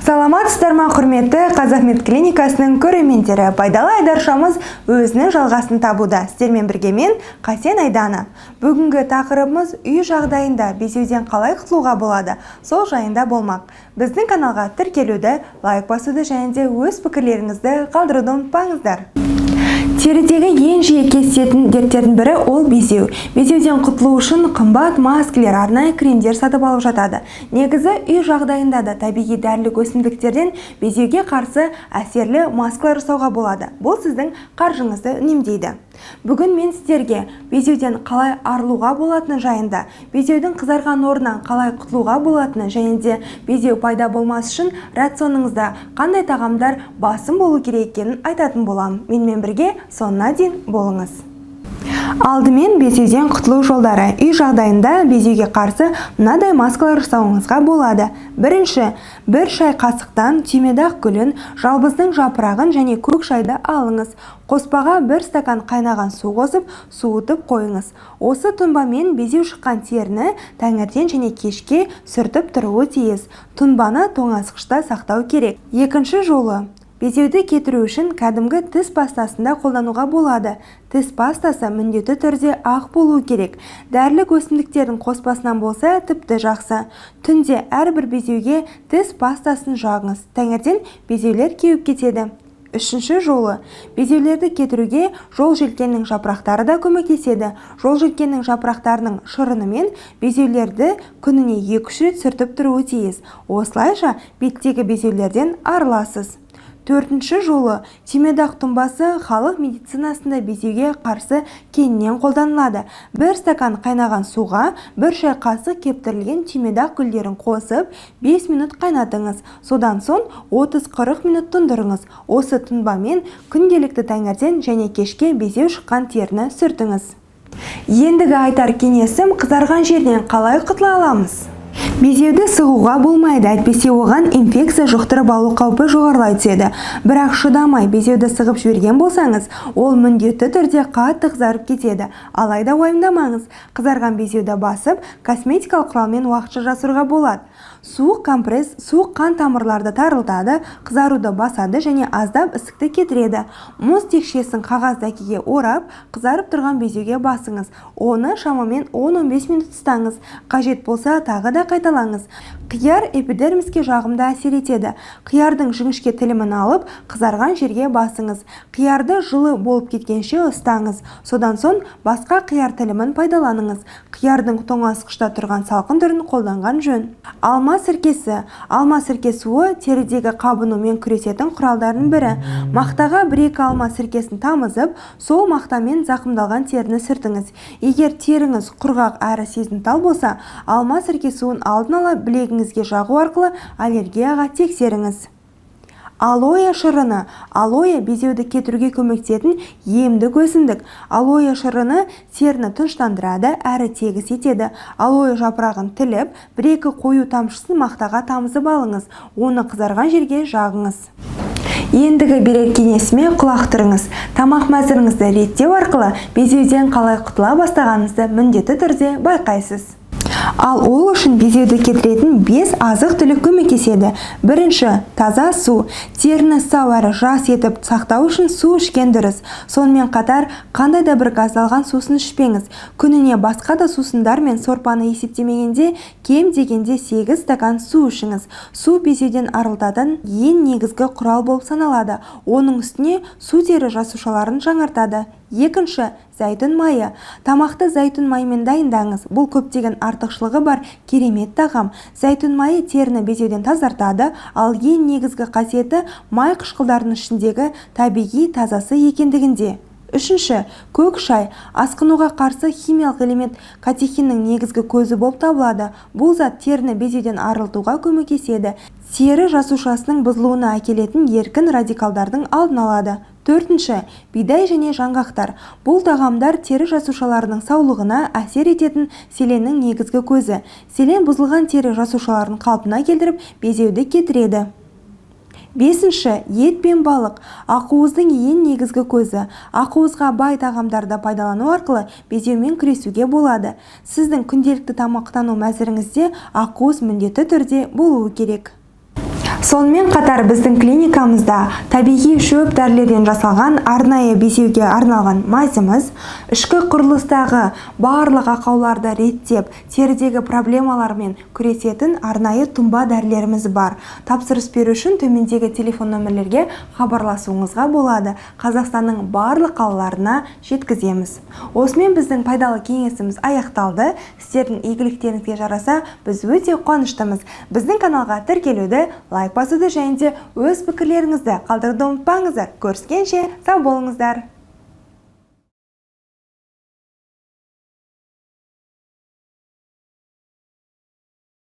Саламатсыздар ма, құрметті Қазақмед клиникасының көрермендері! Пайдалы айдаршамыз өзінің жалғасын табуда. Сіздермен бірге мен, Қасен Айдана. Бүгінгі тақырыбымыз үй жағдайында безеуден қалай құтылуға болады, сол жайында болмақ. Біздің каналға тіркелуді, лайк басуды және де өз пікірлеріңізді қалдыруды ұмытпаңыздар. Терідегі ең жиі кездесетін дерттердің бірі – ол безеу. Безеуден құтылу үшін қымбат маскілер, арнайы кремдер сатып алып жатады. Негізі, үй жағдайында да табиғи дәрілік өсімдіктерден безеуге қарсы әсерлі маскалар жасауға болады. Бұл сіздің қаржыңызды үнемдейді. Бүгін мен сіздерге безеуден қалай арылуға болатыны жайында, безеудің қызарған орнынан қалай құтылуға болатыны және де безеу пайда болмас үшін рационыңызда қандай тағамдар басым болу керек екенін айтатын боламын. Менімен бірге соңына дейін болыңыз. Алдымен безеуден құтылу жолдары. Үй жағдайында безеуге қарсы мынадай маскалар жасауыңызға болады. Бірінші, бір шай қасықтан түймедақ гүлін, жалбыздың жапырағын және көк шайды алыңыз. Қоспаға бір стакан қайнаған су қосып, суытып қойыңыз. Осы тұнбамен безеу шыққан теріні таңертең және кешке сүртіп тұруы тиіс. Тұнбаны тоңазытқышта сақтау керек. Екінші жолы: безеуді кетіру үшін кәдімгі тіс пастасын да қолдануға болады. Тіс пастасы міндетті түрде ақ болуы керек. Дәрілік өсімдіктердің қоспасынан болса, тіпті жақсы. Түнде әрбір безеуге тіс пастасын жағыңыз. Таңертең безеулер кеуіп кетеді. Үшінші жолы: безеулерді кетіруге жол желкеннің жапырақтары да көмектеседі. Жол желкеннің жапырақтарының шырынымен безеулерді күніне 2-3 рет сүртіп тұруы тиіс. Осылайша беттегі безеулерден арыласыз. Төртінші жолы: түймедақ тұнбасы халық медицинасында безеуге қарсы кеңінен қолданылады. Бір стакан қайнаған суға бір шай қасық кептірілген түймедақ гүлдерін қосып, 5 минут қайнатыңыз. Содан соң 30-40 минут тұндырыңыз. Осы тұнбамен күнделікті таңертең және кешке безеу шыққан теріні сүртіңіз. Ендігі айтар кеңесім: қызарған жерден қалай құтыла аламыз? Безеуді сығуға болмайды, әйтпесе оған инфекция жұқтырып алу қаупі жоғарылай түседі. Бірақ шыдамай безеуді сығып жіберген болсаңыз, ол міндетті түрде қатты қызарып кетеді. Алайда уайымдамаңыз, қызарған безеуді басып, косметикалық құралмен уақытша жасыруға болады. Суық компресс суық қан тамырларды тарылтады, қызаруды басады және аздап ісікті кетіреді. Мұз текшесін қағаз дәкеге орап, қызарып тұрған безеуге басыңыз. Оны шамамен 10-15 минут ұстаңыз. Қажет болса, тағы да қайталаңыз. Қияр эпидермиске жағымды әсер етеді. Қиярдың жіңішке тілімін алып, қызарған жерге басыңыз. Қиярды жылы болып кеткенше ұстаңыз. Содан соң басқа қияр тілімін пайдаланыңыз. Қиярдың тоңазытқышта тұрған салқын түрін қолданған жөн. Алма сіркесі. Алма сірке суы терідегі қабынумен күресетін құралдардың бірі. Мақтаға 1-2 алма сіркесін тамызып, сол мақтамен зақымдалған теріні сүртіңіз. Егер теріңіз құрғақ әрі сезімтал болса, алма сірке суын алдын ала білегіңізге жағу арқылы аллергияға тексеріңіз. Алоэ шырыны. Алоэ – безеуді кетіруге көмектесетін емдік өсімдік. Алоэ шырыны теріні тыныштандырады әрі тегіс етеді. Алоэ жапырағын тіліп, 1-2 қою тамшысын мақтаға тамызып алыңыз. Оны қызарған жерге жағыңыз. Ендігі берер кеңесіме құлақ түріңіз. Тамақ мәзіріңізді реттеу арқылы безеуден қалай құтыла бастағаныңызды міндетті түрде байқайсыз. Ал ол үшін безеуді кетіретін 5 азық-түлік көмектеседі. Бірінші, таза су. Теріні сау әрі жас етіп сақтау үшін су ішкен дұрыс. Сонымен қатар, қандай да бір газдалған сусын ішпеңіз. Күніне басқа да сусындар мен сорпаны есептемегенде, кем дегенде 8 стакан су ішіңіз. Су безеуден арылтатын ең негізгі құрал болып саналады. Оның үстіне су тері жасушаларын жаңартады. Екінші, зәйтүн майы. Тамақты зәйтүн майымен дайындаңыз. Бұл көптеген артықшылығы бар керемет тағам. Зәйтүн майы теріні безеуден тазартады, ал ең негізгі қасиеті май қышқылдарының ішіндегі табиғи тазасы екендігінде. Үшінші, көк шай. Асқынуға қарсы химиялық элемент катехиннің негізгі көзі болып табылады. Бұл зат теріні безеуден арылтуға көмектеседі. Тері жасушасының бұзылуына әкелетін еркін радикалдардың алдын алады. Төртінші, бидай және жаңғақтар. Бұл тағамдар тері жасушаларының саулығына әсер ететін селеннің негізгі көзі. Селен бұзылған тері жасушаларын қалпына келтіріп, безеуді кетіреді. Бесінші, ет пен балық. Ақуыздың ең негізгі көзі. Ақуызға бай тағамдарды пайдалану арқылы безеумен күресуге болады. Сіздің күнделікті тамақтану мәзіріңізде ақуыз міндетті түрде болуы керек. Сонымен қатар біздің клиникамызда табиғи шөп дәрілерден жасалған арнайы безеуге арналған мазіміз, ішкі құрылыстағы барлық ақауларды реттеп, терідегі проблемалармен күресетін арнайы тұнба дәрілеріміз бар. Тапсырыс беру үшін төмендегі телефон нөмірлерге хабарласуыңызға болады. Қазақстанның барлық қалаларына жеткіземіз. Осымен біздің пайдалы кеңесіміз аяқталды. Сіздердің игіліктеріңізге жараса, біз өте қуаныштымыз. Біздің каналға тіркелуді, лайк басуды және де өз пікірлеріңізді қалдыруды ұмытпаңыздар. Көріскенше сау болыңыздар.